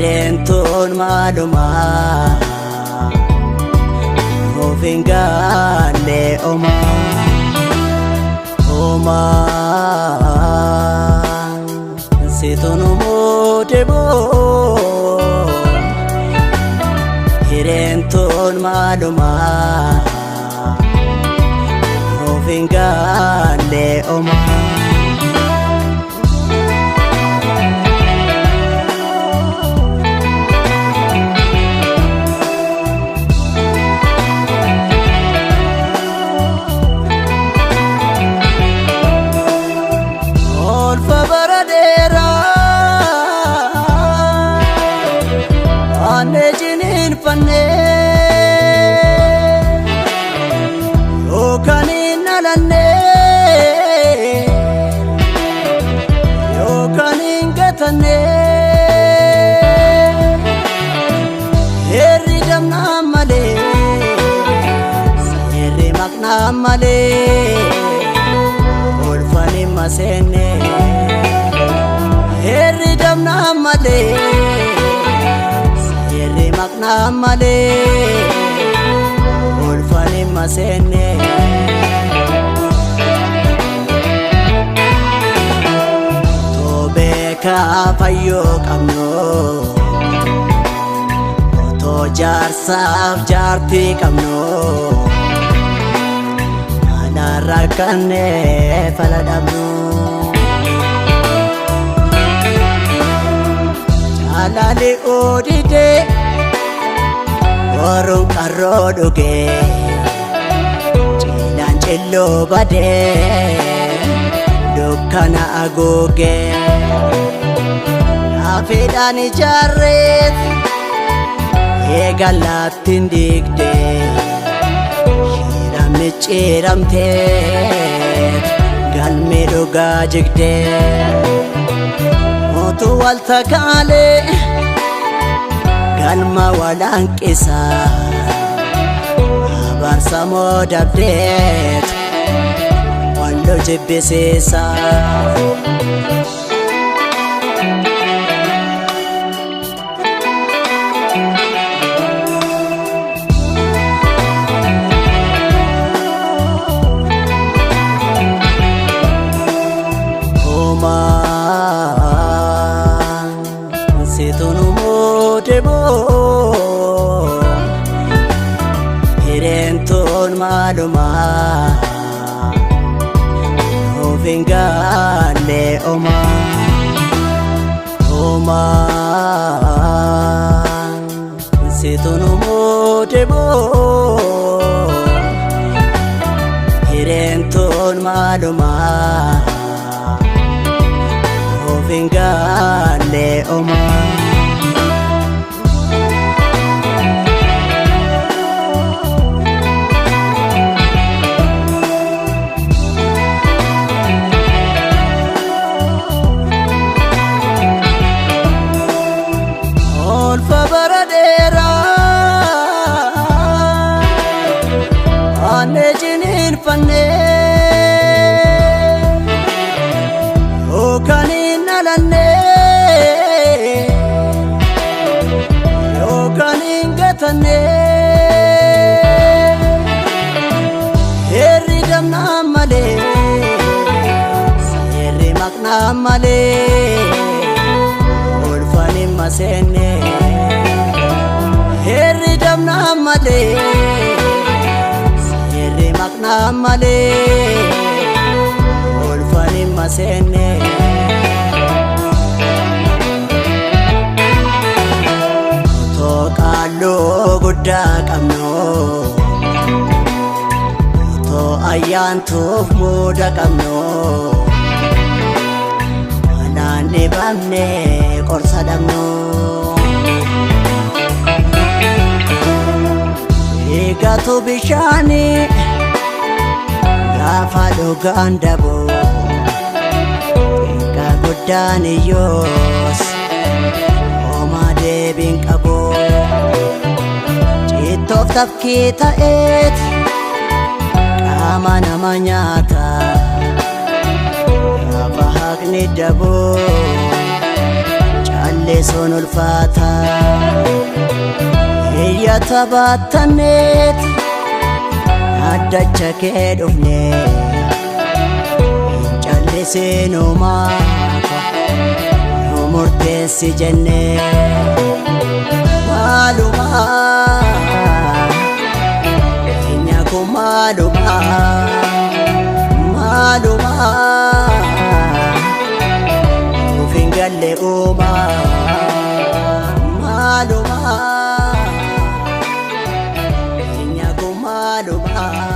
Hireen tun maalumaa nuuf hin gaalle omaa. Omaa situ nu muude moo hireen tun maalumaa nuuf hin gaalle omaa. Olfa bara dheeraa aanne jiniinfannee yookaan hin dhalannee yookaan hin gatannee heerri damnaa malee seerri maqnaa malee. Olfani maseenne heerri damnaa malee seerri maqnaa malee olfani maseenne. Otoo beekaa fayyoo qabnu otoo jaarsaaf jaartii qabnu. Rakkanne fala dhabnu. Jaalali oodidee boruun qarroo dhugee cilaan cilloo badee dukkana haguugee laafeedhaan ijaarreet eegallaattiin diigdee. Micciiramtee galmee dhugaa jigdee mootu wal takaalee galma walanqisaa abaarsa moo dabdeet walloo jibbisiisaa. Omaa situ nu muude moo hireen tun maalumaa nuuf hin gaalle omaa. Omaa situ nu muude moo hireen tun maalumaa nuuf hin gaalle omaa. Olfa bara dheeraa aanne jiniinfannee yookaan hin dhalannee yookaan hin gatannee heerri damnaa malee seerri maqnaa malee. Olfani maseenne heerri damnaa malee seerri maqnaa malee olfani maseenne. Otoo qaalluu guddaa qabnu otoo ayyaantuuf muuda qabnu. Malaan dhibamne qorsa dhabnu. Eegatu bishaanii gaafa dhugaan dabu xiqqaa guddaan iyyoos homaa deebiin qabu. Cittoof tafkii ta'eet qaama nama nyaata. Gaafa haqni daboo. Callisuun ulfaata. Iyyata baattanneet addacha kee dhufne, hin callisiinumaa nu murteessi jenne. Maalumaa keenya kun, maalumaa, maalumaa nuuf hin galle uumaa. Maalumaa keenya kun, maalumaa.